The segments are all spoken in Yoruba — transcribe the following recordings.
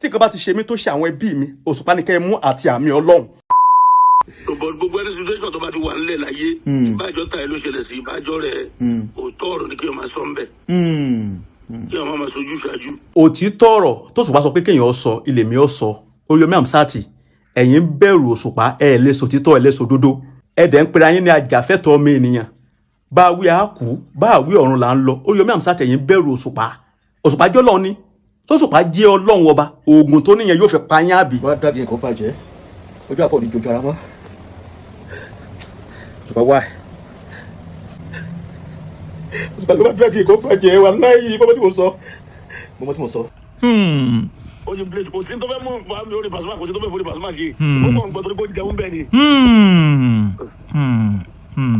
Tí nǹkan bá ti ṣe mí tó ṣe àwọn ẹbí mi, Òṣùpá ni kẹ́ ẹ mú àti àmì Ọlọ́run. But gbogbo ẹni situation tó bá ti wà nílẹ̀ láyé, ìbájọ́ ta ẹ ló ṣẹlẹ̀ sí, ìbájọ́ rẹ̀, òótọ́ ọ̀rọ̀ ni kí wọ́n máa sọ ń bẹ̀, kí wọ́n máa sojú ṣáájú. Òtítọ́ ọ̀rọ̀ tó Òṣùpá sọ pé kéèyàn sọ, ilé mi ó sọ. Oríyọmí Hamzat, ẹ̀yin ń bẹ̀rù Òṣùpá, ẹ̀ lè sòtítọ́, ẹ̀ lè sòdodo, ẹ̀ dẹ̀ ń pera yín ní ajàfẹ́tọ̀ọ́ ọmọ ènìyàn. Bá a wí a kú, bá a wí ọ̀run là ń lọ. Oríyọmí Hamzat, ẹ̀yin ń bẹ̀rù Òṣùpá. Òṣùpá jọ́ lọ́ọ̀ ni tóṣùpá jẹ́ Ọlọ́run ọba, oògùn tó níyẹn yóò fi pa yín àbí? Wọ́n á dàbí nǹkan bàjẹ́, ojú àpọ̀ ní jojú ara mọ́. Òṣùpá wá ẹ̀, Òṣùpá ló bá dàbí nǹkan bàjẹ́ wà láyé. Bọ́mọ tí mo sọ, bọ́mọ tí mo sọ. Ó ti plate, kò sí tó fẹ́ mú orí Pasuma, kò sí tó fẹ́ forí Pasuma ṣe. Ó kàn ń gbọ́ torí pé ó jẹun bẹ́ẹ̀ ni.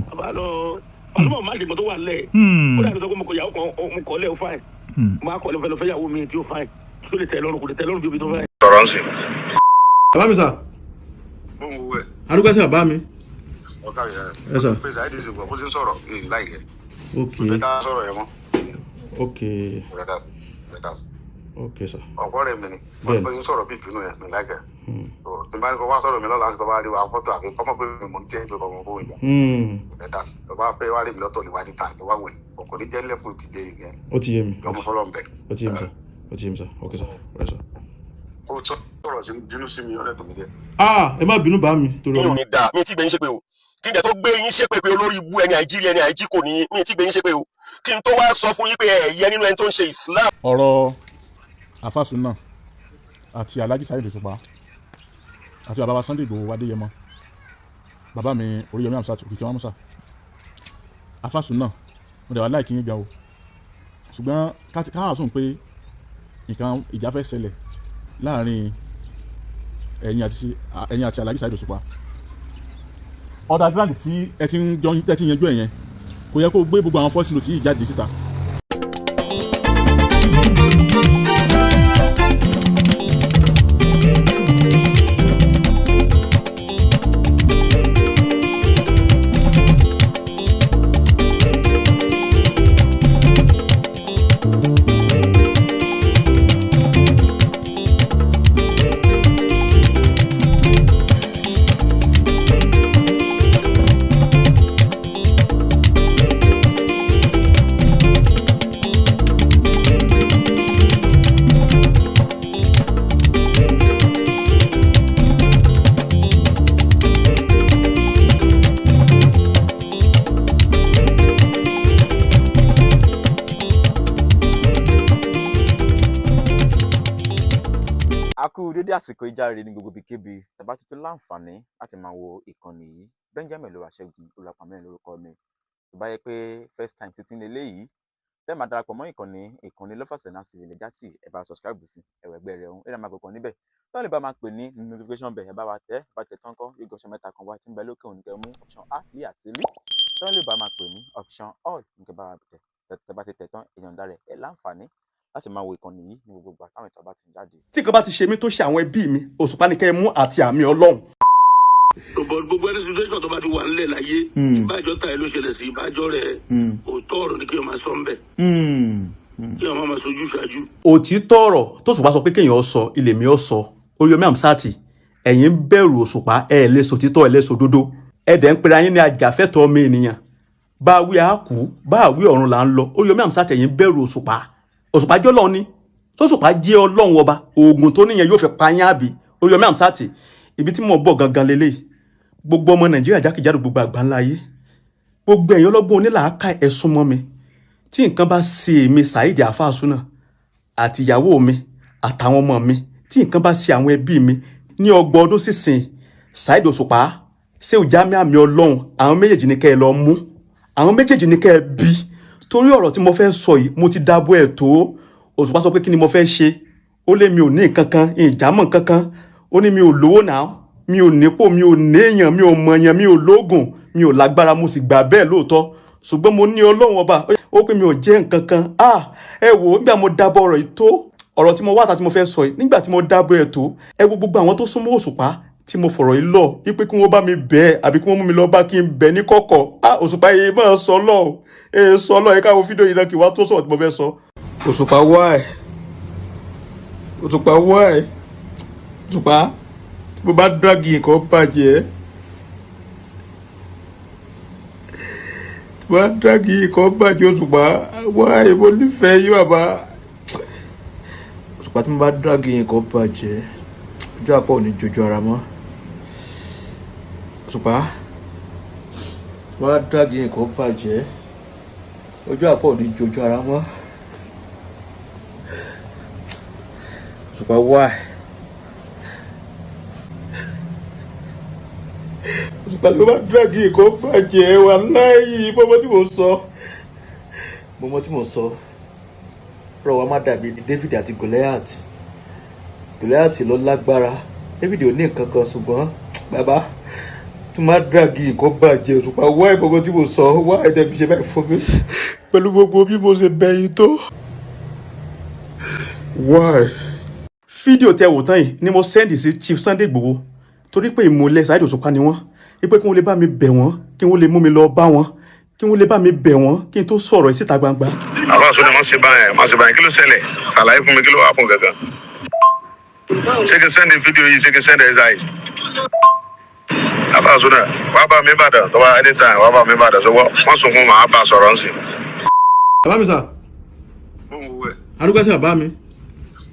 Bàbá lọ Pasuma má ṣe nǹkan tó wà nílẹ̀. Ó dàbí sọ pé mo kọ ìyàwó kan, mo kọ́ lẹ̀, ó fine. Mo á kọ́ lẹ̀, fẹ́ lọ fẹ́ yàwó mi tí ó fine, tí ó lè tẹ̀ lọ́rùn, kò lè tẹ̀ lọ́rùn bí omi tó fine. Sọ̀rọ̀ ń sìn. Bàbá mi sà. Mo ń wo ẹ. Arúgbó sí bàbá mi. Ọ̀gá rẹ̀. Yes, sir. Pèsè àìdí ìsìnkú bó ti ń sọ̀rọ̀ ní láìkẹ́. Ok. Kò fẹ́ ká sọ̀rọ̀ yẹn mọ́. Ok. Fẹ́ dá sí. Fẹ́ dá sí. Ok sà. Ọ̀pọ̀ rẹ̀ mi ni. Bẹ́ẹ̀ni. Bó ti ń sọ̀rọ̀ bí ìbínú yẹn mi láìkẹ́. Tí n bá ní kó wá sọ̀rọ̀ mi lọ́la, sí tó bá rí wa fọ́tò àbí kọ́mọ́ pé mi mò ń tẹ́ ìgbé kọ́mọ́ bóun jà. Fẹ́ dá sí. Tó bá fẹ́ wá rí mi lọ́tọ̀ lè wá níta lè wá wẹ̀. Kò ní jẹ́ lẹ́fù ti dé yẹn. Ó ti yé mi. Lọ́mọ fọlọ́ ń bẹ̀. Ó ti yé mi sà, ó ti yé mi sà. Ok sà, ọ̀rẹ́ sà. Ó sọ̀rọ̀ sí bínú sí mi, ọ̀rẹ́ tó mi dé. Ah, ẹ má bínú bá mi torí Mi ò ọmọ. ní dáa, mi ti gbé yín ṣépè o. Kí n jẹ́ tó gbé yín ṣépè pé olórí ibú ẹni àìjírí ẹni àìjí kò ní, mi ti gbé yín ṣépè o. Kí n tó wá sọ fún yín pé ẹ yẹ nínú ẹni tó ń ṣe Islam. Ọ̀rọ̀ Àfàsùnà àti Alhaji Saheed Òṣùpá àti bàbá wa Sunday Igboho Adéyẹmọ, bàbá mi Oríyọmí Hamzat Òkìkí Ọmọ Àfàsùnà, mo dẹ̀ wá like yín gan o, ṣùgbọ́n káà sùn pé nǹkan ìjà fẹ́ ṣẹlẹ̀ láàrin ẹ̀yin àti Alhaji Saheed Òṣùpá. Underground tí ẹ ti ń jọ, ẹ ti ń yanjú ẹ̀ yẹn, kò yẹ kó gbé gbogbo àwọn voice note yìí jáde síta. A kú dédé àsìkò ìjáre ní gbogbo ibikíbi tàbá tuntun láǹfààní láti máa wo ìkànnì yìí. Benjamin Olúwaṣẹ́gun Olúwapàmílẹ̀ lórúkọ mi. Tó bá yẹ pé first time títí ní eléyìí tẹ́ máa darapọ̀ mọ́ ìkànnì Lọ́fàsẹ̀ náà sì lè já sí, ẹ bá subscribe sí ẹ̀rọ ẹgbẹ́ rẹ̀ ọ̀hún ẹ̀rọ máa gbọ̀ngàn níbẹ̀ tó lè bá máa pè ní notification bell. Ẹ bá wa tẹ́, bá tẹ tán kọ́ yóò gbé option mẹ́ta kan wá tí ń bẹ lókè òní. Kẹ́ mú option A, B àti L tó lè bá máa pè ní option all ní kẹ́ bá wa tẹ̀. Tẹ́ bá ti tẹ̀ tán, èèyàn dá rẹ̀ ẹ láǹfààní láti máa wo ìkànnì yìí ní gbogbo ìgbà táwọn ìtọ́ bá ti jáde. Tí nǹkan bá ti ṣe mí tó ṣe àwọn ẹbí mi, Òṣùpá ni kẹ́ ẹ mú àti àmì Ọlọ́run. But gbogbo ẹni situation tó bá ti wà nílẹ̀ láyé, ìbájọ́ ta ẹ ló ṣẹlẹ̀ sí, ìbájọ́ rẹ̀, òótọ́ ọ̀rọ̀ ni kí wọ́n máa sọ ń bẹ̀, kí wọ́n máa sojú ṣáájú. Òtítọ́ ọ̀rọ̀ tó Òṣùpá sọ pé kéèyàn sọ, ilé mi ó sọ. Oríyọmí Hamzat, ẹ̀yin ń bẹ̀rù Òṣùpá, ẹ̀ lè sòtítọ́, ẹ̀ lè sòdodo, ẹ̀ dẹ̀ ń pera yín ní ajàfẹ́tọ̀ọ́ ọmọ ènìyàn. Bá a wí a kú, bá a wí ọ̀run là ń lọ. Oríyọmí Hamzat, ẹ̀yin ń bẹ̀rù Òṣùpá. Òṣùpá jọ́ lọ́ọ̀ ni tóṣùpá jẹ́ Ọlọ́run ọba, oògùn tó níyẹn yóò fi pa yín àbí? Oríyọmí Hamzat, ibi tí mò ń bọ̀ gangan lélẹ́yìí. Gbogbo ọmọ Nàìjíríà jákèjádò gbogbo àgbáńlá ayé, gbogbo ẹ̀yin ọlọ́gbọ́n onílàákà, ẹ súnmọ́ mi. Tí nǹkan bá ṣe èmi Saheed Àfàsúnà àti ìyàwó mi àtàwọn ọmọ mi, tí nǹkan bá ṣe àwọn ẹbí mi ní 30 ọdún sísìn, Saheed Òṣùpá, ṣé òjàmí àmì Ọlọ́run, àwọn méjèèjì ní kẹ́ ẹ lọ mú, àwọn méjèèjì ní kẹ́ ẹ bí. Torí ọ̀rọ̀ tí mo fẹ́ sọ yìí, mo ti dábọ̀ ẹ̀ tó. Òṣùpá sọ pé kí ni mo fẹ́ ṣe, ó lé mi ò ní nǹkan kan, ìjàmọ̀ nǹkan kan. Ó ní mi ò lówó náà, mi ò nípò, mi ò néèyàn, mi ò mọ̀yàn, mi ò lóògùn, mi ò lágbára. Mo sì gbà bẹ́ẹ̀ lóòótọ́, ṣùgbọ́n mo ní Ọlọ́run ọba. Ó pé mi ò jẹ́ nǹkan kan. Ah, ẹ wò ó, nígbà mo dábọ̀ ọ̀rọ̀ yìí tó, ọ̀rọ̀ tí mo wá àtàtí mo fẹ́ sọ yìí, nígbà tí mo dábọ̀ ẹ̀ tó, ẹ wo gbogbo àwọn tó súnmọ́ Òṣùpá tí mo fọ̀rọ̀ yìí lọ wípé kí wọ́n bá mi bẹ̀ ẹ́ àbí kí wọ́n mú mi lọ bá kí n bẹ̀ ní kọ̀kọ̀. Ah, Òṣùpá yìí máa sọ lọ ẹ sọ lọ. Ẹ káwọn fídíò yìí náà kí wàá tó sọ̀rọ̀ tí mo fẹ́ sọ. Òṣùpá wá ẹ̀. Òṣùpá why? Òṣùpá tí mo bá drag nǹkan bàjẹ́, tí mo bá drag nǹkan bàjẹ́. Òṣùpá why? Mo nífẹ̀ẹ́ yín bàbá. Òṣùpá tí mo bá drag nǹkan bàjẹ́, ojú àpá ò ní jojú ara mọ́. Òṣùpá tí mo bá drag nǹkan bàjẹ́, ojú àpá ò ní jojú ara mọ́. Òṣùpá why? Òṣùpá tí mo bá drag nǹkan bàjẹ́, wàláhì mo mọ tí mo sọ, mo mọ tí mo sọ. Ọ̀rọ̀ wa má dàbí David àti Goliath. Goliath ló lágbára, David ò ní nǹkan kan, ṣùgbọ́n bàbá tí mo bá drag nǹkan bàjẹ́. Òṣùpá why? Mo mọ tí mo sọ. Why tẹ́ fi ṣe báyìí fún mi pẹ̀lú gbogbo bí mo ṣe bẹ̀ yín tó? Why? Fídíò tẹ wò tán yìí ni mo send sí Chief Sunday Igboho, torí pé ìmùlẹ̀ Saheed Òṣùpá ni wọ́n, wípé kí wọ́n lè bá mi bẹ̀ wọ́n, kí wọ́n lè mú mi lọ bá wọn, kí wọ́n lè bá mi bẹ̀ wọ́n kí n tó sọ̀rọ̀ yìí síta gbangba. Àbá sọ ni má ṣe báyẹn, má ṣe báyẹn. Kí ló ṣẹlẹ̀? Ṣàlàyé fún mi, kí ló wà fún gangan? Ṣé kí n send fídíò yìí? Ṣé kí n send ẹ̀? Àbá sọ náà, wàá bá mi Ìbàdàn tó bá anytime, wàá bá mi Ìbàdàn sọ wọ́n sùn fún màá bá a sọ̀rọ̀ ńsìn. Bàbá mi sà. Bó ń wo ẹ. Arúgbó sí bàbá mi.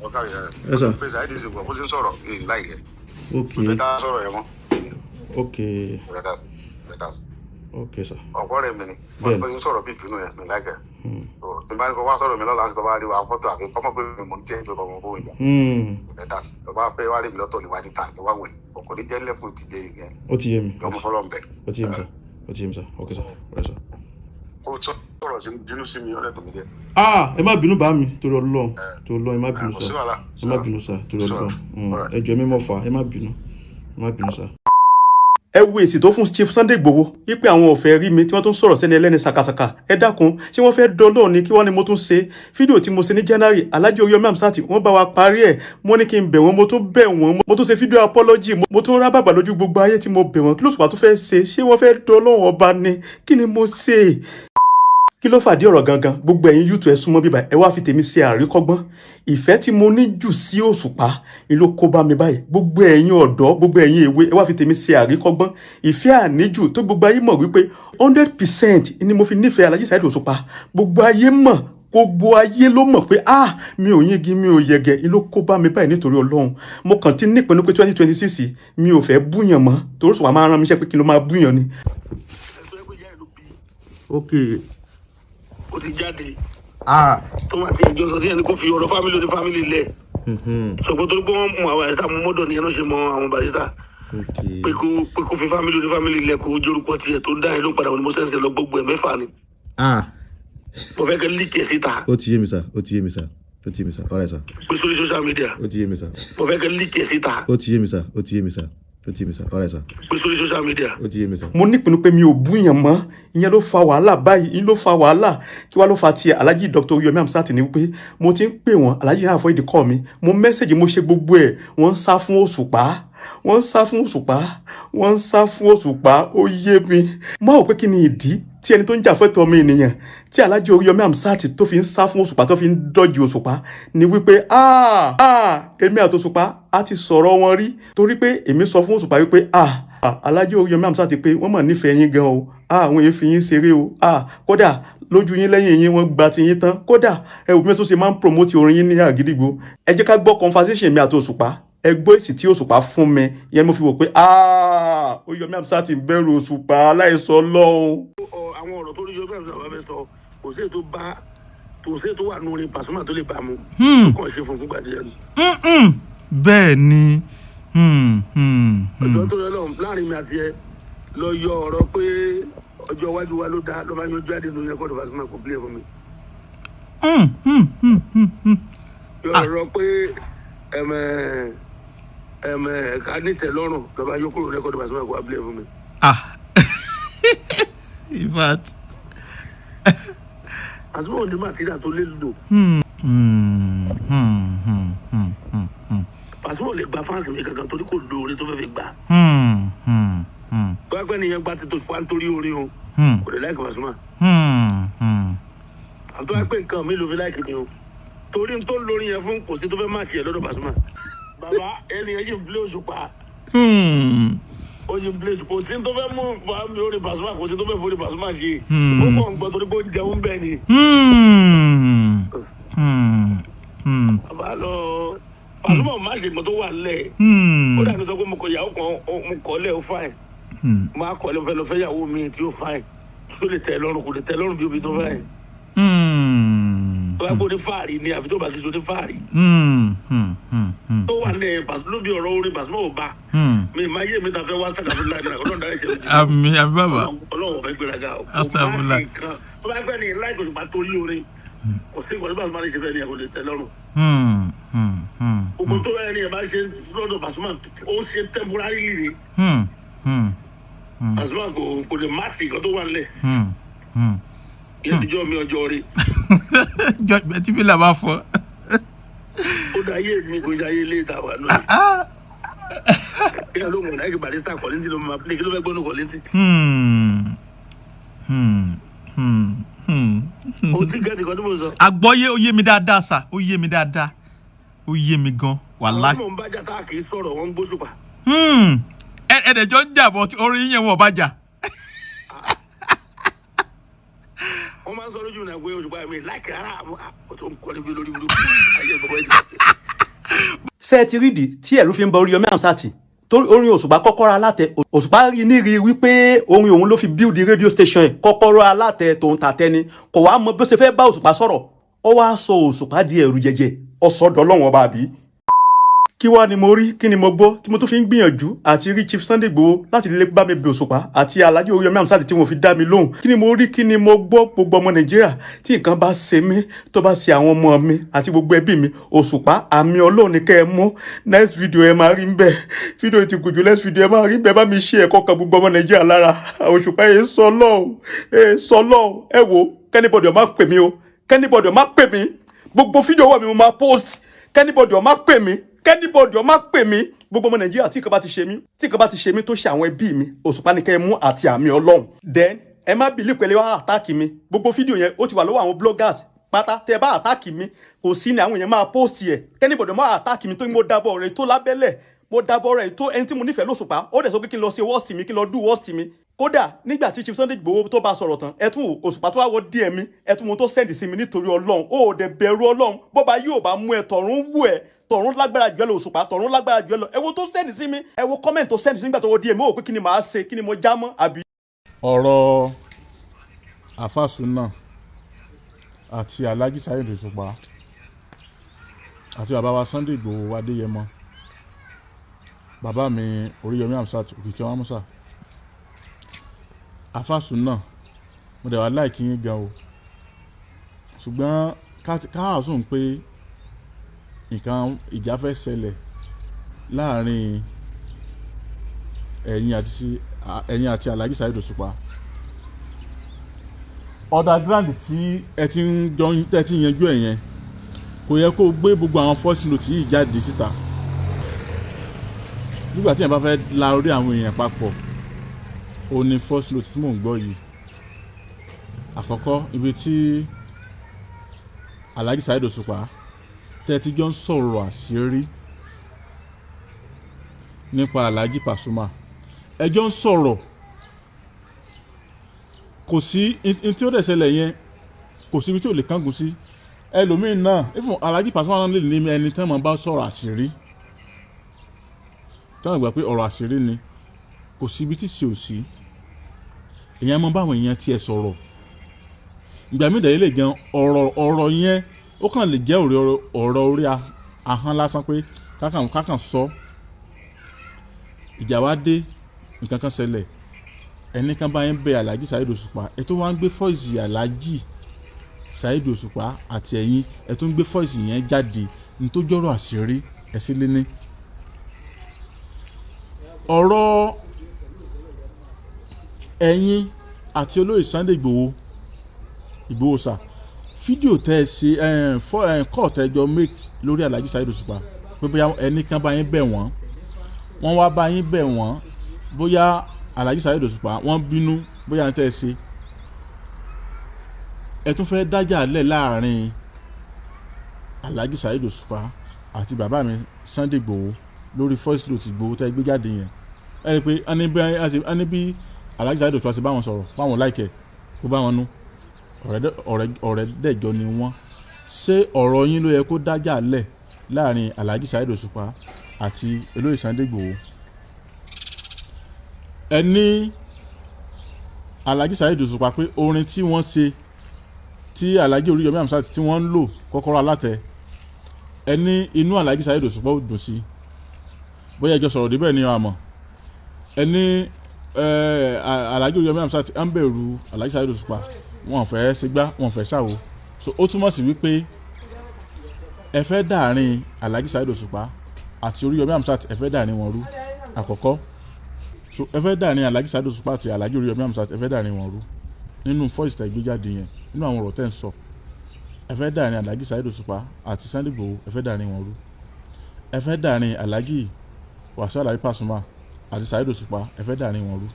Ọkà rẹ. Yes, sir. Pèsè àìdí ìsìnkú bó ṣe ń sọ̀rọ̀ ní láìkẹ́. Ok. Kò fẹ́ dá sọ̀rọ̀ yẹn mọ́. Ok. Kò fẹ́ dá sí, kò fẹ́ dá sí. Ok sir. Ọ̀pọ̀ rẹ̀ mi ni. Bẹ́ẹ̀ni. Bó ṣe ń sọ̀rọ̀ bí ìbínú yẹn mi láìkẹ́. Tí n bá ní kó wá sọ̀rọ̀ mi lọ́la, tó bá rí wa fọ́tò àbí kọ́mọ̀ pé mi mò ń tẹ́ pé kọ́mọ bóun jà. Kò fẹ́ dá sí. Tó bá fẹ́ wá rí mi lọ́tọ̀ lè wá níta lè wá wẹ̀. Kò ní jẹ́ lẹ́fù ti dé yẹn. Ó ti yé mi. Lọ́mọ fọlọ́ ń bẹ̀. Ó ti yé mi sir, ó ti yé mi sir. Ok sir, ọ̀rẹ́ sir. Kó sọ̀rọ̀ sí bínú sí mi, ọ̀rẹ́ tó mi jẹ́. Ah, ẹ má bínú bá mi, torí Ọlọ́run, torí Ọlọ́run, ẹ má bínú Kò sí sir. wàhálà. Ẹ má bínú sir, torí Ọlọ́run. Ẹ jọ̀ọ́, ẹ mímọ́ fà, ẹ má bínú, ẹ má bínú sir. Ẹ wo èsì tó fún Chief Sunday Igboho wípé àwọn ò fẹ́ rí mi, tí wọ́n tún sọ̀rọ̀ sẹ́ni ẹlẹ́ni ṣàkàṣàkà. Ẹ dákun, ṣé wọ́n fẹ́ dọ́lọ́ ni? Kí wọ́n ní mo tún ṣe fídíò tí mo ṣe ní January, Alhaji Oríyọmí Hamzat, wọ́n bá wa parí ẹ̀. Mo ní kí n bẹ̀ wọ́n, mo tún bẹ̀ wọ́n, mo tún ṣe fídíò apology, mo tún rá bàbà lójú gbogbo ayé tí mo bẹ̀ wọ́n. Kí ló sùpà tó fẹ́ ṣe? Ṣé wọ́n fẹ́ dọ́lọ́ ọba ni? Kí ni mo ṣe? Kí ló fàdí ọ̀rọ̀ gangan? Gbogbo ẹ̀yin youth, ẹ súnmọ́ bíbá, ẹ wá fi tèmi ṣe àríkọ́gbọ́n. Ìfẹ́ tí mo ní jù sí Òṣùpá ni ló kó bá mi báyìí. Gbogbo ẹ̀yin ọ̀dọ́, gbogbo ẹ̀yin èwe, ẹ wá fi tèmi ṣe àríkọ́gbọ́n. Ìfẹ́ àníjù tó gbogbo ayé mọ̀ wípé 100% ni mo fi nífẹ̀ẹ́ Alhaji Saheed Òṣùpá. Gbogbo ayé mọ̀, gbogbo ayé ló mọ̀ pé ah, mi ò yíngi, mi ò yẹgẹ, ni ló kó bá mi báyìí. Nítorí Ọlọ́run, mo kàn ti nípinnu pé 2026, mi ò fẹ́ búyàn mọ́, torí Òṣùpá máa rán mi iṣẹ́ pé kí n ló máa búyàn ni. Ok. Ó ti jáde. Ah. Tó máa ti ìjọ sọ sí ẹni kó fi ọ̀rọ̀ family oní family lẹ̀. Ṣùgbọ́n torí pé wọ́n mú àwọn Barrister mú mọ́dọ̀ ní ẹnu ṣe mọ àwọn Barrister pé kó fi family oní family lẹ̀, kó jórúkọ tiẹ̀ tó ń dá ẹ ló padà wọn ni mo sẹ́ǹsì lọ gbogbo ẹ̀ mẹ́fà ni. Ah. Mo fẹ́ kẹ́ leak ẹ̀ síta. Ó ti yé mi sir, ó ti yé mi sir, ó ti yé mi sir. Alright sir. Pé sórí social media. Ó ti yé mi sir. Mo fẹ́ kẹ́ leak ẹ̀ síta. Ó ti yé mi sir, ó ti yé mi sir, ó ti yé mi sir. Alright sir. Pé sórí social media. Ó ti yé mi sir. Mo nípinnu pé mi ò búyàn mọ́. Ìyẹn ló fa wàhálà báyìí, ìyẹn ló fa wàhálà. Kí wàá ló fa tiẹ̀ Alhaji Dr. Oríyọmí Hamzat ni wípé mo ti ń pè wọ́n, Alhaji náà avoid call mi. Mo message, mo ṣe gbogbo ẹ̀, wọ́n ń sá fún Òṣùpá, wọ́n ń sá fún Òṣùpá, wọ́n ń sá fún Òṣùpá. Ó yé mi. Mo rò pé kí ni ìdí tí ẹni tó ń jà fẹ́tọ̀ ọmọ ènìyàn, tí Alhaji Oríyọmí Hamzat tó fi ń sá fún Òṣùpá, tó fi ń dọ́jú Òṣùpá, ni wípé ah ah, èmi àti Òṣùpá á ti sọ̀rọ̀ wọn rí, torí pé èmi sọ fún Òṣùpá wípé ah, Alhaji Oríyọmí Hamzat pé wọ́n mọ̀ nífẹ̀ẹ́ yín gan o, ah, àwọn èèyàn fi yín ṣeré o, ah, kódà lójú yín, lẹ́yìn yín, wọ́n gba ti yín tán, kódà ẹ wò bí wọ́n tún ṣe máa ń promote orin yín ní Àgídìgbò. Ẹ jẹ́ ká gbọ́ conversation mi àti Òṣùpá. Ẹ gbọ́ èsì tí Òṣùpá fún mi. Ìyẹn mo fi wò pé ah, Oríyọmí Hamzat ń bẹ̀rù Òṣùpá aláìsọ lọ́hùn. Àwọn ọ̀rọ̀ tó rí yọ bẹ́ẹ̀ sọ fẹ́ sọ, kò sí ètò bá, kò sí ètò wà nù orin Pasuma tó lè bá mu. Kàn ṣe fún fúngbà díẹ̀ ni. Bẹ́ẹ̀ ni. Ọjọ́ tó lọ lọ́hùn láàrin mi àti ẹ lọ yọ ọ̀rọ̀ pé ọjọ́ iwájú wa ló dá ló máa ń yọjú jáde nínú record Pasuma, kò play fún mi. Yọ ọ̀rọ̀ pé ẹ̀mẹ̀ ẹ̀mẹ̀ ká nítẹ̀lọ́rùn ló máa yọ kúrò record Pasuma, kò wá play fún mi. Ah, in fact. Pasuma ò ní material tó lè lò. Pasuma ò lè gba fans mi kankan torí kò lo orin tó fẹ́ fi gbà. Tó bá pẹ́ nìyẹn gba ti tó fún wa nítorí orin o, kò lè like Pasuma. Àti tó bá pẹ́ nǹkan mi ló fi like mi o. Torí tó ń lórí yẹn fún kò sí tó fẹ́ má tiẹ̀ lọ́dọ̀ Pasuma. Bàbá, ẹni yẹn sì ń play Òṣùpá. Ó sì ń play Òṣùpá. Kò sí tó fẹ́ mú orí Pasuma, kò sí tó fẹ́ forí Pasuma ṣe. Ó kàn ń gbọ́ torí pé ó ń jẹun bẹ́ẹ̀ ni. Bàbá lọ, Pasuma má ṣe nǹkan tó wà nílẹ̀. Ó dàbí sọ pé mo kọ ìyàwó kan, mo kọ́ lẹ̀, ó fine. Mo á kọ́ lẹ̀, mo fẹ́ lọ fẹ́ ìyàwó mi tí ó fine, tó lè tẹ́ lọ́rùn, kò lè tẹ́ lọ́rùn bí omi tó fine. Tó bá gbóni fáàrí ni, àfi tó bá kí so ní fáàrí. Tó wà ní lóbi ọ̀rọ̀ orin Pasuma ò bá. Mi máa yé mi ta fẹ́ wá sàkàfún láì náà, Ọlọ́run dárí ẹ̀ṣẹ̀ mi jì. Àmín, àmín bàbá. Ọlọ́run fẹ́ gbéraga o. Astagfirullah. Kò má nǹkan tó bá gbẹ́ ni láì kò sì bá torí orin. Kò sí ìkọ̀lẹ́ Pasuma lè ṣe fẹ́ ni ẹ̀ kò lè tẹ́ lọ́rùn. Gbogbo tó ẹni ẹ̀ bá ṣe lọ́dọ̀ Pasuma, ó ṣe temporarily ni. Pasuma kò lè má ti nǹkan tó wà nílẹ̀. Ìyẹn ti jọ́ mi ọjọ́ rí. Jọ tí bí làbá fọ. Ó dá ayé mi, kò ṣe ayé ilé ìta wà lónìí. Kí ló mọ̀ láìkí Barrister Kollington ló máa play, kí ló fẹ́ gbọ́nù Kollington? O ti gẹ́tì kan tí mo sọ. Àgbọ́yé, ó yé mi dáadáa sà, ó yé mi dáadáa, ó yé mi gan wàláì. Àwọn tí mò ń bá jà tá a kì í sọ̀rọ̀, wọ́n ń gbóṣùpá. Ẹ ẹ̀dẹ̀jọ́ ń jà bọ̀, orin yẹn wọn ò bá jà. Wọ́n máa ń sọ lójú mi náà pé Òṣùpá mi láìkí rárá, àwọn tó ń kọ́ níbi lórí burúkú ayé ìbọ̀wọ́ ẹ̀. Ṣé ẹ ti rí ìdí tí ẹ̀rù fi ń bọ Oríyọmí Hamzat? Torí orin Òṣùpá kọ́kọ́rọ́ alátẹ, Òṣùpá rí ní rí wípé orin òun ló fi build radio station ẹ̀, kọ́kọ́rọ́ alátẹ tòun tàtẹ ni. Kò wá mọ bí ó ṣe fẹ́ bá Òṣùpá sọ̀rọ̀, ó wá sọ Òṣùpá di ẹ̀rù jẹjẹ, ọ̀sọ́dọ̀ Ọlọ́run ọba. Àbí kí wá ni mo rí, kí ni mo gbọ́ tí mo tún fi ń gbìyànjú àti rí Chief Sunday Igboho láti lè bá mi bẹ Òṣùpá àti Alhaji Oríyọmí Hamzat tí wọ́n fi dá mi lóhùn? Kí ni mo rí, kí ni mo gbọ́? Gbogbo ọmọ Nàìjíríà, tí nǹkan bá ṣe mí, tó bá ṣe àwọn ọmọ mi àti gbogbo ẹbí mi, Òṣùpá, àmì Ọlọ́run ní kẹ́ ẹ mú. Next video ẹ máa rí ń bẹ̀, fídíò ti gùn jù. Next video ẹ máa rí ń bẹ̀. Bá mi ṣe ẹ̀kọ́ kan, gbogbo ọmọ Nàìjíríà lára Òṣùpá yẹn sọ lọ́hùn ẹ sọ lọ́hùn. Ẹ wo, kí anybody ó má pè mí o, kí anybody ó má pè mí. Gbogbo fídíò wà mí, mo máa post. Kí anybody ó má pè mí, kí anybody ó má pè mí. Gbogbo ọmọ Nàìjíríà, tí nǹkan bá ti ṣe mí, tí nǹkan bá ti ṣe mí, tó ṣe àwọn ẹbí mi, Òṣùpá ní kẹ́ ẹ mú àti àmì Ọlọ́run. Then ẹ má believe pẹ̀lú wá attack mi. Gbogbo fídíò yẹn, ó ti wà lọ́wọ́ àwọn bloggers pátá. Tẹ bá attack mi, kò sí ní àwọn èèyàn máa post ẹ̀. Kí anybody má attack mi, tó ní mo dábọ̀ rẹ̀ tó lábẹ́lẹ̀, mo dábọ̀ rẹ̀ tó ẹni tí mo nífẹ̀ẹ́ lóṣùpá. Ó dẹ̀ sọ pé kí n lọ ṣe worst mi, kí n lọ do worst mi. Kódà nígbà tí Chief Sunday Igboho tó bá sọ̀rọ̀ tán, ẹ tún wò, Òṣùpá tó wá wọ DM mi, ẹ tún mo tó send sí mi. Nítorí Ọlọ́run, ó dẹ̀ bẹ̀rù Ọlọ́run. Bọ́ba yóò bá mú ẹ, tọ̀run wù ẹ, tọ̀run lágbára jù ẹ lọ. Òṣùpá, tọ̀run lágbára jù ẹ lọ. Ẹ wo tó send sí mi, ẹ wo comment tó send sí mi nígbà tó wọ DM mi. Ó wò pé kí ni màá ṣe, kí ni mo já mọ́ àbí. Ọ̀rọ̀ àfàsùnà àti Alhaji Saheed Òṣùpá àti bàbá wa Sunday Igboho Adéyẹmọ, bàbá mi Oríyọmí Hamzat Òkìkí Ọmọ àfàsùnà, mo dẹ̀ wá like yín gan o, ṣùgbọ́n káàsùn pé nǹkan ìjà fẹ́ ṣẹlẹ̀ láàrin ẹ̀yin àti Alhaji Saheed Òṣùpá. Underground tí ẹ ti ń jọ, tẹ́ ti ń yanjú ẹ̀ yẹn, kò yẹ kó gbé gbogbo àwọn voice note yìí jáde síta. Nígbà tí èèyàn bá fẹ́ la orí àwọn èèyàn papọ̀, ó ní voice note tí mò ń gbọ́ yìí. Àkọ́kọ́, ibi tí Alhaji Saheed Òṣùpá tẹ́ ti jọ ń sọ̀rọ̀ àṣírí nípa Alhaji Pasuma, ẹ jọ ń sọ̀rọ̀, kò sí n tí ó dẹ̀ ṣẹlẹ̀ yẹn, kò síbi tí ò lè kángun sí ẹlòmíín náà. Ifun Alhaji Pasuma náà lè ní ẹni tí wọ́n bá sọ̀rọ̀ àṣírí, tí wọ́n gbà pé ọ̀rọ̀ àṣírí ni, kò síbi tí sì ò sí. Èèyàn mọ báwọn èèyàn tiẹ̀ sọ̀rọ̀. Ìgbà míì dẹ̀ lè gan ọ̀rọ̀ yẹn, ó kàn lè jẹ́ ọ̀rọ̀ orí ahọ́n lásán pé kákàn sọ. Ìjà wa dé, nǹkan kan ṣẹlẹ̀, ẹnì kan bá yẹn bẹ Alhaji Saheed Òṣùpá, ẹ tó wá ń gbé voice Alhaji Saheed Òṣùpá àti ẹ̀yin, ẹ tó ń gbé voice yẹn jáde ní tó jọ́rọ̀ àṣírí ẹ sí lé ní. Ọ̀rọ̀ ẹ̀yin àti olóyè Sunday Igboho, Igboho sà, fídíò tẹ́ ẹ ṣe kọ́ tẹ́ ẹ jọ make lórí Alhaji Saheed Òṣùpá, pé bóyá ẹnì kan bá yín bẹ̀ wọ́n, wọ́n wá bá yín bẹ̀ wọ́n, bóyá Alhaji Saheed Òṣùpá wọ́n bínú, bóyá ní tẹ́ ẹ ṣe, ẹ tún fẹ́ dájà lẹ̀ láàrin Alhaji Saheed Òṣùpá àti bàbá mi Sunday Igboho lórí voice note Igboho tẹ́ gbé jáde yẹn. Ẹ rí i pé ẹni bí Alhaji Saheed Òṣùpá ti bá wọn sọ̀rọ̀, báwọn láìkẹ̀ kó bá wọn nú ọ̀rẹ́ dẹ̀jọ́ ni wọ́n. Ṣé ọ̀rọ̀ yín ló yẹ kó dájà lẹ̀ láàrin Alhaji Saheed Òṣùpá àti olóyè Sunday Igboho? Ẹ ní Alhaji Saheed Òṣùpá pé orin tí wọ́n ṣe tí Alhaji Oríyọmí Hamzat tí wọ́n ń lò, Kọ́kọ́rọ́ Alátẹ, ẹ ní inú Alhaji Saheed Òṣùpá ò dùn sí. Bóyá ẹjọ́ sọ̀rọ̀ débẹ̀ ni àmọ́ ẹ ní Alhaji Oríyọmí Hamzat ń bẹ̀rù Alhaji Saheed Òṣùpá, wọn fẹ́ ṣègbà, wọn fẹ́ ṣàwo. So ó túmọ̀ sí wípé ẹ fẹ́ dàárín Alhaji Saheed Òṣùpá àti Oríyọmí Hamzat, ẹ fẹ́ dàárín wọn rú àkọ́kọ́. So ẹ fẹ́ dàárín Alhaji Saheed Òṣùpá àti Alhaji Oríyọmí Hamzat, ẹ fẹ́ dàárín wọn rú nínú voice tẹ́ gbé jáde yẹn, nínú àwọn ọ̀rọ̀ tẹ́ ń sọ. Ẹ fẹ́ dàárín Alhaji Saheed Òṣùpá àti Sunday Igboho, ẹ fẹ́ dàárín wọn rú. Ẹ fẹ́ dàárín Alhaji Wasiu Alabi Pasuma àti Saheed Òṣùpá, ẹ fẹ́ dàárín wọn rú.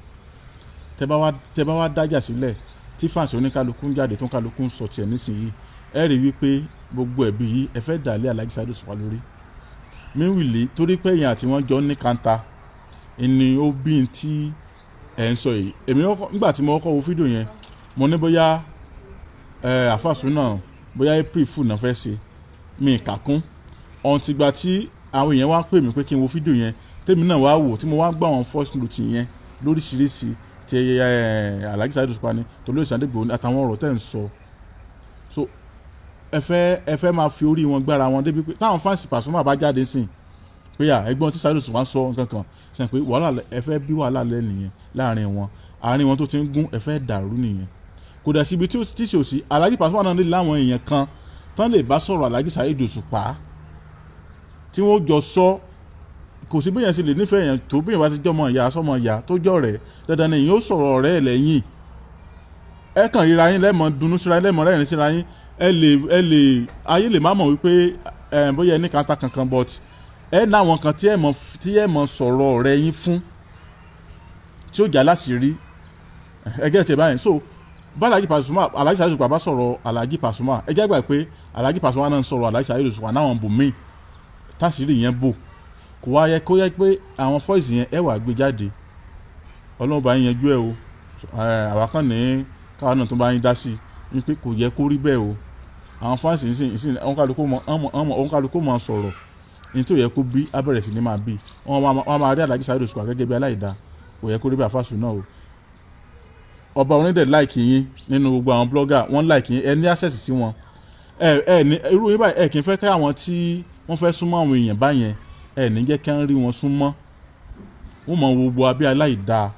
Tẹ́ bá wá dájà sílẹ̀ tí fans oníkálukú ń jáde, tó ń kálukú ń sọ tiẹ̀ nísìnyí, ẹ rí wípé gbogbo ẹ̀bí yìí, ẹ fẹ́ dà lé Alhaji Saheed Òṣùpá lórí. Meanwhile, torí pé èèyàn àti wọn jọ ní kanta ni ó bí n tí ẹ̀ ń sọ yìí. Èmi nígbà tí mo kọ́kọ́ wo fídíò yẹn, mo ní bóyá ẹ àfàsùn náà, bóyá April Fool náà fẹ́ ṣe mi kà kún ọ̀hún. Tìgbà tí àwọn èèyàn wá pè mí pé kí n wo fídíò yẹn, tèmi náà wá wò, tí mo wá gbọ́ àwọn voice note yẹn lóríṣiríṣi, ti Alhaji Saheed Òṣùpá ni, tolóyè Sunday Igboho àtàwọn ọ̀rọ̀ tẹ̀ ń sọ. So ẹ fẹ́ máa fi orí wọn gbára wọn débi pé táwọn fans Pasuma bá jáde sìn pé à ẹgbọ́n tí Saheed Òṣùpá ń sọ nǹkan kan sìn pé wàhálà, ẹ fẹ́ bí wàhálà lẹ́ nìyẹn láàrin wọn. Àárín wọn tó ti ń gún, ẹ fẹ́ dàrú nìyẹn. Kò dẹ̀ síbi tí tí ò sí. Alhaji Pasuma náà lè láwọn èèyàn kan tán lè bá sọ̀rọ̀ Alhaji Saheed Òṣùpá tí wọ́n jọ sọ. Kò sí bẹ́yẹn ṣe lè nífẹ̀ẹ́ yẹn tó, bẹ́yẹn bá ti jọmọ ìyá sọmọ ìyá tó jọ rẹ̀, dandan ni èyàn ó sọ̀rọ̀ ọ̀rẹ́ ẹ̀ lẹ́yìn. Ẹ kàn ríra yín, lẹ́mọ̀ dunnú síra yín, lẹ́mọ̀ rẹ́rìn síra yín. Ẹ lè ayé lè má mọ̀ wípé ẹ bóyá ẹ ní kanta kankan, but ẹ náwọn kan tí ẹ mọ̀ sọ̀rọ̀ ọ̀rẹ́ yín fún tí ó jà láti rí ẹgẹ́ tẹ̀ báyìí. So bá Alhaji Pasuma, Alhaji Saheed Òṣùpá bá sọ̀rọ̀ Alhaji Pasuma, ẹ jẹ́ gbà pé Alhaji Pasuma náà ń sọ̀rọ̀ Alhaji Saheed Òṣùpá náwọn bòmíì táṣìírí yẹn bò. Kò wá yẹ kó yẹ pé àwọn voice yẹn ẹ wà gbé jáde. Ọlọ́run bá yín yanjú ẹ o. Àwa kàn ní káwa náà tó bá yín dá sí i ní pé kò yẹ kó rí bẹ́ẹ̀ o. Àwọn fans yìí, òun kálukú mọ̀ sọ̀rọ̀ ní tí ò yẹ kó bí, á bẹ̀rẹ̀ sí ní máa bí. Wọ́n máa rí Alhaji Saheed Òṣùpá gẹ́gẹ́ bí aláìda. Kò yẹ kó rí bẹ́ẹ̀, àfàsù náà o. Ọba onídẹ̀ like yín nínú gbogbo àwọn blogger, wọ́n like yín, ẹ ní access sí wọn. Ẹ ní irú yín báyìí, ẹ kì í fẹ́ ká àwọn tí wọ́n fẹ́ súnmọ́ àwọn èèyàn báyẹn, ẹ ní jẹ́ kí wọ́n rí wọn súnmọ́. Wọ́n mọ gbogbo abẹ́ aláìda,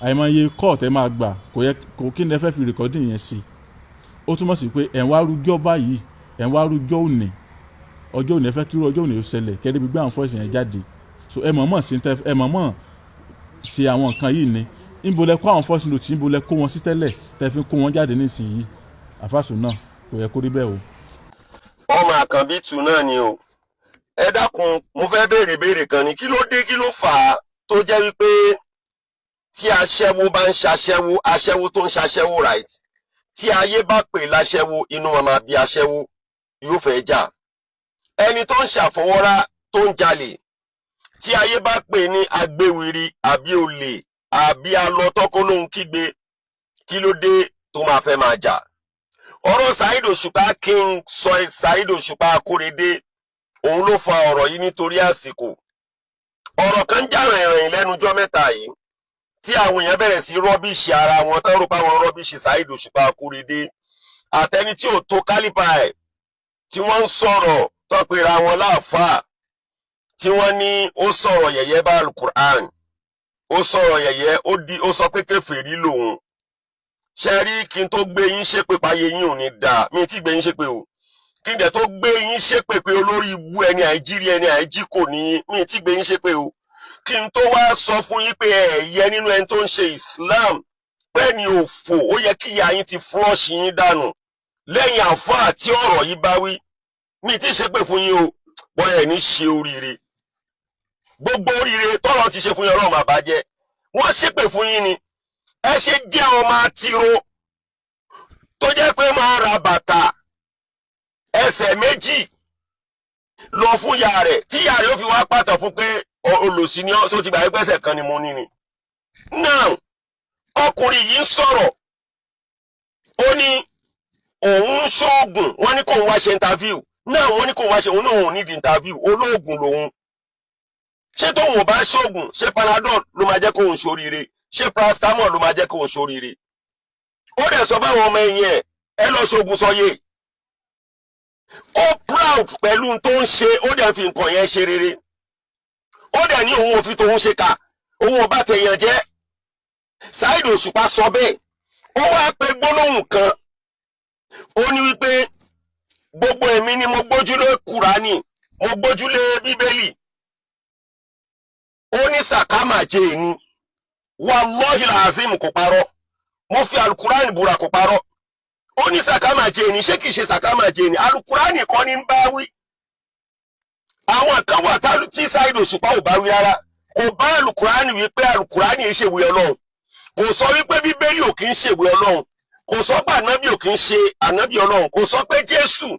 àìmọye court ẹ máa gbà. Kò yẹ kò kí ni ẹ fẹ́ fi recording yẹn sí. Ó túmọ̀ sí pé ẹ̀ ń wá rújọ́ báyìí, ẹ̀ ń wá rújọ́ òní, ọjọ́ òní. Ẹ fẹ́ kí irú ọjọ́ òní ó ṣẹlẹ̀ kẹ́rẹ́ bí gbé àwọn voice yẹn jáde. So ẹ mọ̀ọ́mọ̀ sí ẹ mọ̀ọ́mọ̀ ṣe àwọn nǹkan yìí ni. Níbo lẹ kó àwọn voice note? Níbo lẹ kó wọn sí tẹ́lẹ̀ tẹ́ fi kó wọn jáde nísìnyí? Àfàsù náà, kò yẹ kó rí bẹ́ẹ̀ o. Ọmọ àkànbí tù náà ni o. Ẹ dákun, mo fẹ́ béèrè béèrè kan ni. Kí ló dé, kí ló fà á tó jẹ́ wípé tí aṣẹ́wó bá ń ṣaṣẹ́wó, aṣẹ́wó tó ń ṣaṣẹ́wó, right, tí ayé bá pè láṣẹ́wó, inú wọn máa bí aṣẹ́wó, yóò fẹ́ jà? Ẹni tó ń ṣàfọwọ́rá, tó ń jalè, tí ayé bá pè ní agbéwìrì àbí olè àbí alọ́tọ́kọ́ lóhun kígbe, kí ló dé tó máa fẹ́ máa jà? Ọ̀rọ̀ Saheed Òṣùpá, King Saheed Òṣùpá Akórèdé, òun ló fa ọ̀rọ̀ yìí. Nítorí àsìkò, ọ̀rọ̀ kan já rìnrìn lẹ́nujọ́ mẹ́ta yìí tí àwọn èèyàn bẹ̀rẹ̀ sí rubbish ara wọn, tán rò pé àwọn rubbish Saheed Òṣùpá Akórèdé àtẹni tí ò tó kálípà ẹ̀, tí wọ́n ń sọ̀rọ̀ tó pera wọn láàfáà, tí wọ́n ní ó sọ̀rọ̀ yẹ̀yẹ́ bá Alukur'an, ó sọ̀rọ̀ yẹ̀yẹ́, ó di ó sọ pé kèfèrí lòun. Ṣe rí, kí n tó gbé yín ṣépè páyé yín ò ní dáa, mi tí gbé yín ṣépè o. Kí n dẹ̀ tó gbé yín ṣépè pé olórí ibú ẹni àìjírí, ẹni àìjí kò ní, mi tí gbé yín ṣépè o. Kí n tó wá sọ fún yín pé ẹ yẹ nínú ẹni tó ń ṣe Islam, pé ní òfò, ó yẹ kí ìyá yín ti flush yín dànù lẹ́yìn àfáà tí ọ̀rọ̀ yìí bá wí. Mi tí ṣépè fún yín o. Bọ́yá ẹ̀ ní ṣe oríire, gbogbo oríire tọ́lọ̀ ti ṣe fún yín, Ọlọ́run máa bàjẹ́. Wọ́n ṣépè fún yín ni. Ẹ ṣe jẹ́ ọmọ àtìró tó jẹ́ pé máa ra bàtà. Ẹsẹ̀ 2 lọ fún ìyá rẹ̀ tí ìyá rẹ̀ ó fi wá pàtàn fún pé olòṣì ni ọ́, só ti gbà pé ẹsẹ̀ kan ni mo ní ni. Now, ọkùnrin yìí ń sọ̀rọ̀, ó ní òun ń ṣoògùn. Wọ́n ní kóun wá ṣe interview náà, wọ́n ní kóun wá ṣe. Òun náà òun nídìí interview, olóògùn lòun. Ṣé tóun ò bá ṣoògùn, ṣé Panadol ló máa jẹ́ kóun ṣoríire? Ṣé paracetamol ló máa jẹ́ kóun ṣoríire? Ó dẹ̀ sọ fáwọn ọmọ ẹ̀yìn ẹ̀, ẹ lọ ṣoògùn sọyè. Ó proud pẹ̀lú tó ń ṣe, ó dẹ̀ fi nǹkan yẹn ṣe rere. Ó dẹ̀ ní òun ò fi tòun ṣe kà, òun ò bá tèèyàn jẹ́. Saheed Òṣùpá sọ bẹ́ẹ̀. Ó wá pe gbólóhùn kan, ó ní wípé gbogbo èmi ni mo gbójúlé Kùránì, mo gbójúlé Bíbélì. Ó ní sàkámà jẹ́ èmi. Wallahi làzim, kò parọ́. Mo fi alukurani búra, kò parọ́. Ó ní sàkámà jẹ́ èmi. Ṣé kìí ṣe sàkámà jẹ́ èmi? Alukurani kọ́ ní ń bá wí. Àwọn kan wà tí Saheed Òṣùpá ò bá wí rárá. Kò bá alukurani wí pé alukurani yìí ṣèwé Ọlọ́run. Kò sọ wípé Bíbélì ò kì í ṣèwé Ọlọ́run. Kò sọ pé ànábì ò kì í ṣe ànábì Ọlọ́run. Kò sọ pé Jésù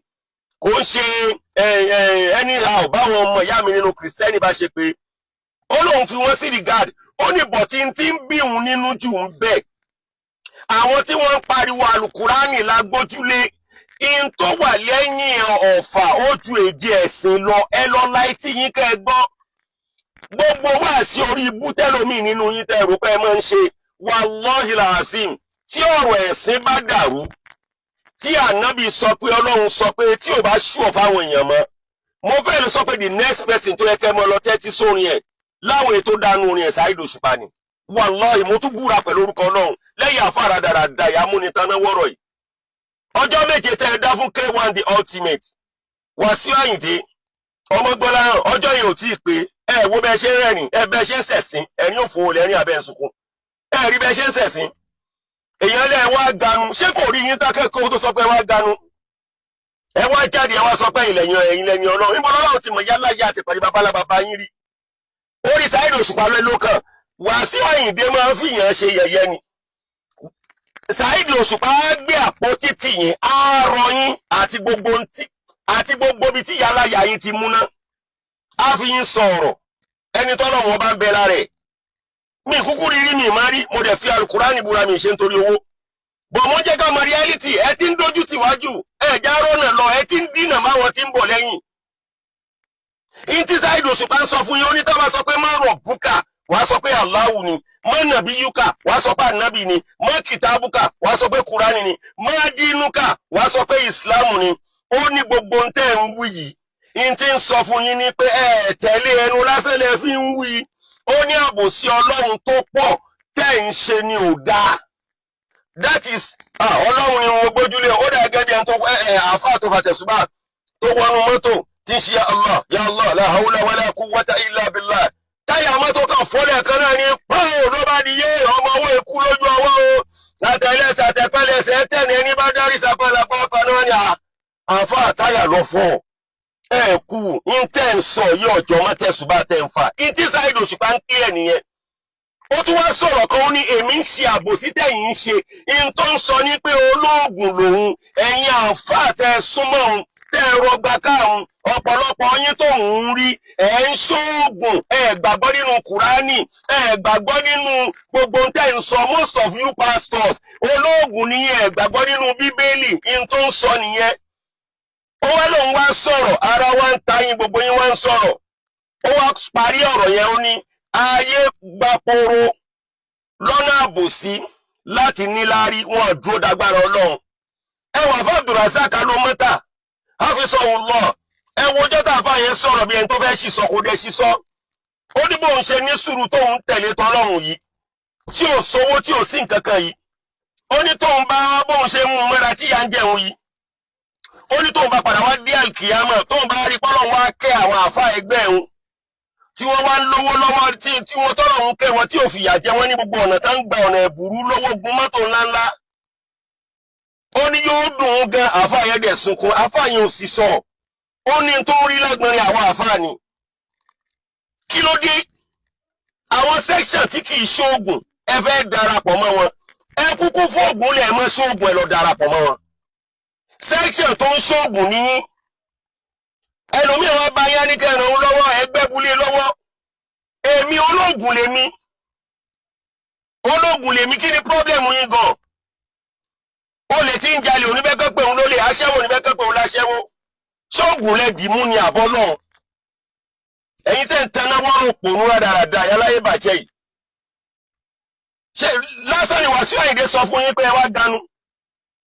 kò ń ṣe anyhow báwọn ọmọ ìyá mi nínú Kìrìsìtẹ́nì bá ṣe pé ó lóun fi wọ́n sí regard. Ó ní bọ̀tí tí ń bí òun nínú jù ń bẹ̀, àwọn tí wọ́n ń pariwo alukurani lágbójúlé, in tó wà lẹ́yìn ọ̀fà ó ju èjì ẹ̀sìn lọ. Ẹ lọ la etí yín kẹ́ ẹ gbọ́ gbogbo wá sí orí ibú tẹ́lómi nínú yín tẹ́ rò pé ẹ máa ń ṣe. Wallahi làásìm, tí ọ̀rọ̀ ẹ̀sìn bá dàrú, tí ànábì sọ pé Ọlọ́run sọ pé, tí ò bá ṣùọ̀ fáwọn èèyàn mọ́, mo fẹ́ lè sọ pé the next person tó yẹ kẹ́ mọ́ lọ tẹ́tí sórin ẹ̀ láwọn ètò dánú orin ẹ̀, Saheed Òṣùpá ni. Wallahi, mo tún búra pẹ̀lú orúkọ Ọlọ́run lẹ́yìn àfàrà dáradára ìyàmúnitáná wọ́rọ̀ yìí. Ọjọ́ 7 tẹ́ ẹ dá fún K1 the Ultimate, Wàsíù Àyìndé Ọmọgbọ́láhàn, ọjọ́ yìí ò tí ì pé. Ẹ wo bẹ́ẹ̀ ṣe ń rẹ́rìn, ẹ bẹ́ẹ̀ ṣe ń sẹ̀sìn, ẹ̀rín òfò lẹ́rìn abẹ́ ń sunkún. Ẹ rí bẹ́ẹ̀ ṣe ń sẹ̀sìn. Èèyàn lẹ́ wá ganu, ṣé kò rí yín tákẹ́kọ̀ọ́ tó sọ pé wá ganu? Ẹ wá jáde, ẹ wá sọ pé ìlẹ̀yìn ẹ̀yìn lẹ́yìn Ọlọ́run. Níbo lọ́lọ́run ti mọ̀ yálà yá àti pàdé babalá bàbá yín rí? Orí Saheed Òṣùpá ló kàn. Wàsíù Àyìndé máa ń fìyàn ṣe yẹ̀yẹ́ ni. Saheed Òṣùpá á gbé àpótí tì yín, á rọ yín àti gbogbo ibi tí yálà yà yín ti múná, á fi yín sọ ọ̀rọ̀. Ẹni tọ́lọ́run ọba ń bẹ lára ẹ̀, mi kúkú rí rí, mi má rí. Mo dẹ̀ fi alukurani búra, mi ṣe nítorí owó bọ̀. Mo jẹ́ ká mọ reality. Ẹ ti ń dojú tìwájú, ẹ já rọ́nà lọ, ẹ ti ń dínà máwọn tí ń bọ̀ lẹ́yìn. Ìntí Saheed Òṣùpá ń sọ fún yín, ó ní tá bá sọ pé má rọ̀ búkà, wàá sọ pé Allahu ni. Má nàbí yúkà, wàá sọ pé ànábì ni. Má kìtàbùkà, wàá sọ pé Kúránì ni. Má dínúkà, wàá sọ pé Ìsìlámù ni. Ó ní gbogbo ń tẹ́ ń wí yìí, ìntí ń sọ fún yín ni pé ẹ tẹ̀lé, ẹnu lásán lẹ fi ń wí. Ó ní àbòsí Ọlọ́run tó pọ̀ tẹ́ ń ṣe ni ò dáa. That is, Ọlọ́run ni mo gbójúlé. Ó dà gẹ́gẹ́ bí ẹni tó ẹ àáfàá tó fà tẹ̀sùbà tó wọnú mọ́tò tí ń ṣe ya Allah, ya Allah, la hawla wala quwwata illa billah. Táyà mọ́tò kan fọ́lẹ̀ kan náà ní pọ́ọ̀ ló bá di yé ọmọ owó ikú lójú ọwọ́ o, látẹ̀lẹ́sẹ̀ àtẹ̀pẹ́lẹsẹ̀ tẹ̀lé ẹni bá dárí sapálápá náà ni àáfàá táyà lọ fọ́ ẹ kú. Ń tẹ́ ń sọ yí ọjọ́ mọ́ tẹ̀sùbà tẹ̀ ń fà. Ìtí Saheed Òṣùpá ń clear nìyẹn. Ó tún wá sọ̀rọ̀ kan, ó ní èmi ń ṣe àbòsí tẹ̀yìn ń ṣe. In tó ń sọ ní pé olóògùn lòun, ẹ̀yin àǹfààní tẹ́ súnmọ́ òun, tẹ́ ẹ rọgbà káàrún, ọ̀pọ̀lọpọ̀ yín tó ń rí ẹ̀ ń ṣoògùn, ẹ̀ gbàgbọ́ nínú Kùránì, ẹ̀ gbàgbọ́ nínú gbogbo tẹ́ ń sọ. Most of you pastors, olóògùn ni, ẹ̀ gbàgbọ́ nínú Bíbélì. In tó ń sọ nìyẹn. Ó wá lóun wá sọ̀rọ̀, ara wa ń ta yín, gbogbo yín wá ń sọ̀rọ̀. Ó wá parí ọ̀rọ̀ yẹn, ó ní ayé gbaporo lọ́nà àbòsí láti níláárí, wọn dúró dágbára Ọlọ́run. Ẹ wà fún Abdulrasaq alomọ́tà òun lọ. Ẹ wo ọjọ́ tá a fà yẹn sọ̀rọ̀ bí ẹni tó fẹ́ ṣìṣọ, kò dé ṣìṣọ. Ó ní bóun ṣe ní sùúrù tóun tẹ̀lé tọlọ́run yìí, tí ò sówó, tí ò sí nǹkan kan yìí, ó ní tóun bá bóun ṣe mú un mọ́ra tí ìyà ń jẹun yìí, ó ní tóun bá padà wá dé àlùkìyámọ̀, tóun bá rí pọ́lọ́run wá kẹ́ àwọn àfa ẹgbẹ́ òun tí wọ́n wá ń lówó lọ́wọ́, tí wọ́n tọ́lọ̀ ń kẹ́ wọn, tí ò fìyà jẹ wọ́n ní gbogbo ọ̀nà tá ń gba ọ̀nà ẹ̀bùrú lówó, gun mọ́tò ńláńlá, ó ní yóò dùn ún gan. Àfa yẹn dẹ̀ sunkún, àfa yẹn ò sì sọ. Ó ní tó ń rí lágbọ̀nrín àwọn àfa ni. Kí ló dé àwọn section tí kì í ṣoògùn, ẹ fẹ́ darapọ̀ mọ́ wọn? Ẹ kúkú fóògùn lẹ̀ mọ́ ṣoògùn, ẹ lọ darapọ̀ mọ́ wọn. Section tó ń ṣoògùn níyín. Ẹlòmíì wọn bá yá ní kẹrin òun lọ́wọ́, ẹgbẹ́ bulé lọ́wọ́. Èmi olóògùn lèmi, olóògùn lèmi. Kí ni problem yín gan? Olè tí ń jalè oníbẹ́kẹ́ pé òun lólè, aṣẹ́wó oníbẹ́kẹ́ pé òun láṣẹ́wó. Ṣóògùn lẹ dìímú ni àbọ̀ náà? Ẹ̀yin tẹ́ ń taná wọ́rọ̀ òpònú rádaràda ayáláyé bàjẹ́ yìí, ṣé lásán ni Wàsíù Àyìndé sọ fún yín pé ẹ wá ganu?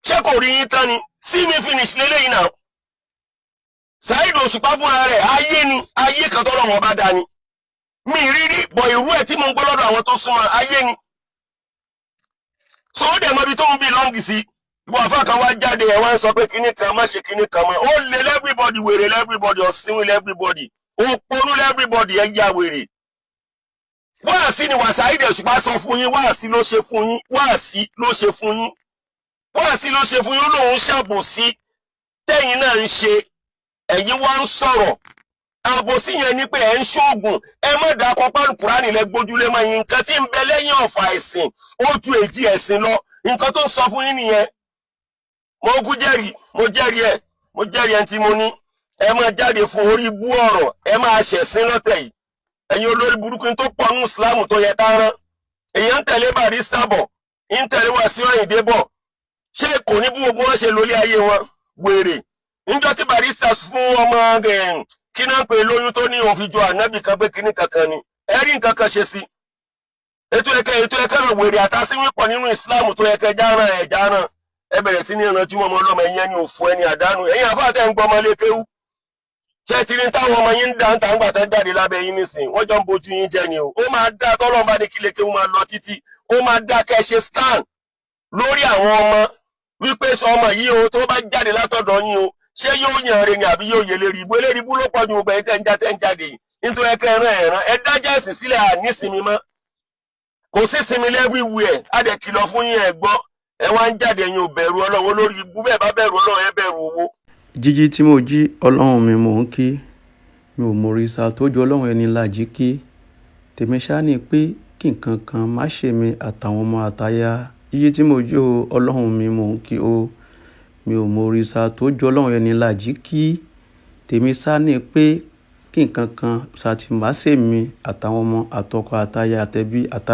Ṣé kò rí yín tán ni? See me finish lélẹ́yìn náà. Saheed Òṣùpá fúnra rẹ̀, ayé ni, ayé kan tọ́lọ́ wọn bá dá ni. Mi rírí bọ̀ ìrú ẹ̀ tí mo ń gbọ́ lọ́dọ̀ àwọn tó súnmọ́, ayé ni. So ó dẹ̀ mọ ibi tó ń belong sí. Ìwọ àfa kan wá jáde, ẹ̀ wá ń sọ pé kinní kan má ṣe kinní kan mọ́. Ó lé everybody, wèrè everybody, ọ̀sìnwìn everybody, òpònú everybody, ẹ̀ ya wèrè. Wáàsí ni Saheed Òṣùpá sọ fún yín, wáàsí ló ṣe fún yín, wáàsí ló ṣe fún yín, wáàsí ló ṣe fún yín. Ó lóun ṣàbòsí tẹ́yìn náà ń ṣe, ẹ̀yin wá ń sọ̀rọ̀. Àbòsí yẹn ni pé ẹ̀ ń ṣoògùn. Ẹ má dákọ pálù Kúránì lẹ gbójúlé mọ́ yín. Nǹkan tí ń bẹ lẹ́yìn ọ̀fà ẹ̀sìn ó ju èjì ẹ̀sìn lọ. Nǹkan tó ń sọ fún yín nìyẹn. Mo kú jẹ́rìí, mo jẹ́rìí ẹ̀, mo jẹ́rìí ẹ̀ tí mo ní ẹ máa jáde fún orí ibú ọ̀rọ̀, ẹ máa ṣẹ̀sín lọ́tẹ̀ yìí. Ẹ̀yin olórí burúkú tó pọ̀ nínú Ìsìlámù tó yẹ ká rán, èèyàn ń tẹ̀lé Barrister bọ̀, ń tẹ̀lé Wàsíù Àyìndé bọ̀, ṣé kò ní bú gbogbo wọn ṣe lórí ayé wọn? Wèrè. Níjọ́ tí Barrister fún ọmọ kí náà pé lóyún tó ní òun fi jọ ànábì kan pé kíní kankan ni, ẹ rí nǹkan kan ṣe sí ètò ẹ̀kẹ́ rẹ̀. Wèrè àtàsíwìn pọ̀ nínú Ìsìlámù tó yẹ kẹ́ járàn, ẹ̀ járàn. Ẹ bẹ̀rẹ̀ sí ní ìrántí ọmọ ọlọ́mọ. Ẹ̀yìn ẹni òfò, ẹni àdánù. Ẹ̀yin àfáà tẹ́ ń gbọ́ ọmọ lé kéwú, ṣé ti rí táwọn ọmọ yín ń dá ń ta ńgbà tán jáde lábẹ́ yín nísìn? Wọ́n jọ ń bojú yín jẹ ni o. Ó máa dá tọ́lọ́run bá ní kí lè kéwú máa lọ títí, ó máa dá kẹ́ ṣe scan lórí àwọn ọmọ wípé sọ ọmọ yìí o, tó bá jáde látọ̀dọ̀ yín o, ṣé yóò yàn re ni àbí yóò yẹ lérí ibú? Eléri ibú ló pọ̀ ju gbogbo ẹ̀yin tẹ́ ń já tẹ́ ń jáde yìí. Nítorí ẹ̀kẹ́ ẹ̀ràn ẹ̀ràn ẹ dájà ẹ̀sìn sílẹ̀, ànísinmi mọ́, kò sí sinmi everywhere. Á dẹ̀ kìlọ̀ fún yín, ẹ̀ gbọ́, ẹ wá ń jáde. Ẹ̀yin ò bẹ̀rù Ọlọ́run, olórí ibú. Bẹ́ẹ̀ bá bẹ̀rù Ọlọ́run, ẹ bẹ̀rù owó. Jíjí tí mo jí, Ọlọ́run mi mò ń kí. Mi ò mọ̀rìṣà tó ju Ọlọ́run ẹni làjí kí. Tèmi ṣáá ni pé kí nǹkan kan má ṣe mi àtàwọn ọmọ àtaya. Jíjí tí mo jí o, Ọlọ́run mi mò ń kí o. Mi ò mọ̀rìṣà tó ju Ọlọ́run ẹni làjí kí. Tèmi ṣáá ni pé kí nǹkan kan ṣáà má ṣe mi àtàwọn ọmọ àtọkọ àtaya àtẹbí àtà.